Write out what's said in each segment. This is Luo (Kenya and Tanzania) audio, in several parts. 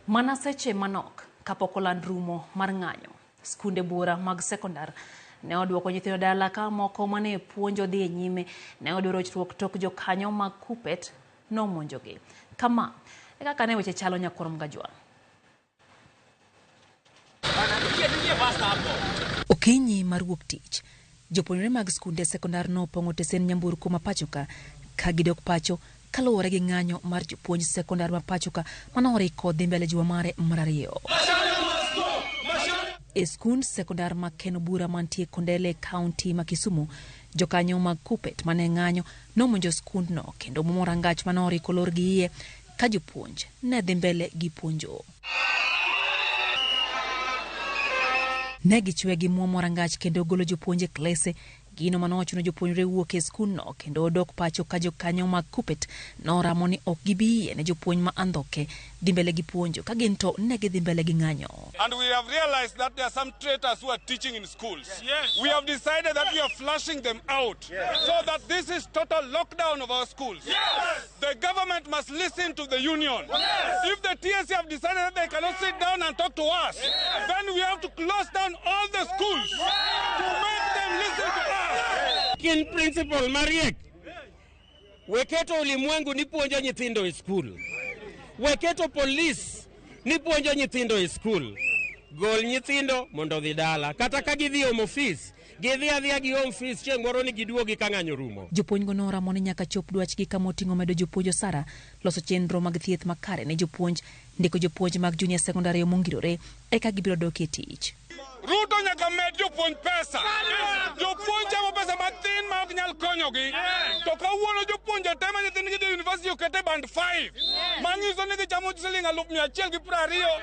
Mana seche manok kapok oland rumo mar ng'anyo, skunde buora mag sekondar ne oduoko nyithindo dala ka moko mane puonjo dhi e nyime ne oyudo rochruok tok jokanyo mag KUPPET nomonjogi. Kama e kaka ne weche chalo nyakwar Mgajwang'. Okinyi mar wuok tich, jopuonjre mag skunde sekondar nopong'o tesen nyamburko ma pachoka ka gidok pacho kaluwore gi ng'anyo mar jopuonj sekondar ma pachoka mane oriko dhi mbele juma mare mar ariyo. E skund sekondar ma Keno Bura mantie Kondele, kaunti ma Kisumu, jokanyo mag KUPPET mane ng'anyo nomonjo skundno kendo muomo rangach mane oriko lor gi iye ka jopuonj ne dhi mbele gi puonjo. Ne gichwe gi muomo rangach kendo golo jopuonj e klese, gino mane ochuno jopuonjre wuok e skundno kendo dok pacho ka jokanyo mag KUPPET noramo ni ok gibi yie ne jopuonj ma andhoke dhi mbele gi puonjo ka gin to ne gidhi mbele gi ng'anyo. And we have realized that there are some traitors who are teaching in schools. We have decided that we are flushing them out so that this is total lockdown of our schools. The government must listen to the union. If the TSC have decided that they cannot sit down and talk to us, then we have to close down all the schools to make them listen to us. Kin principal mariek, weketo ulimwengu ni puonjo nyithindo e skul, weketo polis ni puonjo nyithindo e skul. Gol nyithindo mondo odhi dala, kata ka gidhi omo fees, gidhi adhiya gi home fees, chieng' moro ni giduogi ka ng'anyo rumo. Jopuonjgo noramo ni nyaka chop dwachgi kama oting'o medo jopuonj osara, loso chenro mag thieth makare ne jopuonj, ndiko jopuonj mag junior secondary mongirore eka gibiro dok e tich. Ruto nyaka med jopuonj pesa. Jopuonj chamo pesa mathin ma ok nyal konyogi. To kawuono jopuonje te ma nyithindgi dhi university okete band 5. Manyiso ni gichamo siling 120,000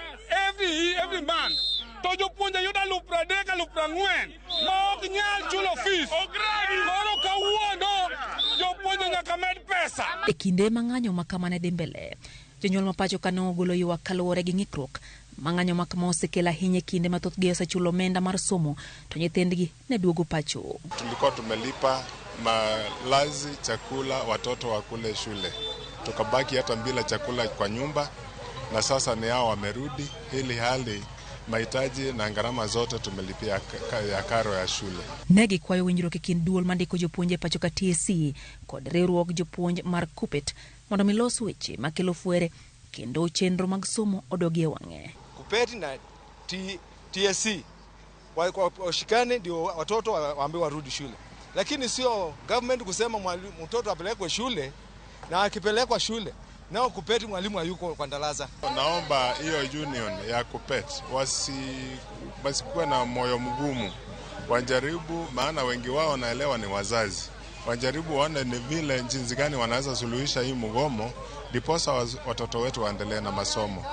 every month. To jopuonje yudo 30,000, 40,000 ma ok nyal chulo fees. Koro kawuono jopuonje nyaka med pesa. E kinde ma ng'anyo ma kama ne dhi mbele, jonyuol ma pacho ka ne ogolo ywak kaluwore gi ng'ikruok ma ng'anyo ma kama osekelo ahinya e kinde ma thothgi osechulo omenda mar somo to nyithindgi ne duogo pacho. Tulikuwa tumelipa malazi, chakula, watoto wakule shule, tukabaki hata bila chakula kwa nyumba, na sasa ni hao wamerudi, ili hali mahitaji na gharama zote tumelipia ya karo ya shule. Ne gikwayo winjruok e kind duol mandiko jopuonj e pacho ka TSC kod riwruog jopuonj mar KUPPET mondo mi los weche makelo fwere kendo chenro mag somo odogi e wang'e. KUPPET na TSC washikane ndio watoto waambiwe warudi shule, lakini sio government kusema mtoto apelekwe shule na akipelekwa shule nao KUPPET mwalimu hayuko kwa darasa. Naomba hiyo union ya KUPPET wasikuwe na moyo mgumu, wajaribu, maana wengi wao wanaelewa ni wazazi, wajaribu waone ni vile jinsi gani wanaweza suluhisha hii mgomo, ndiposa watoto wetu waendelee na masomo.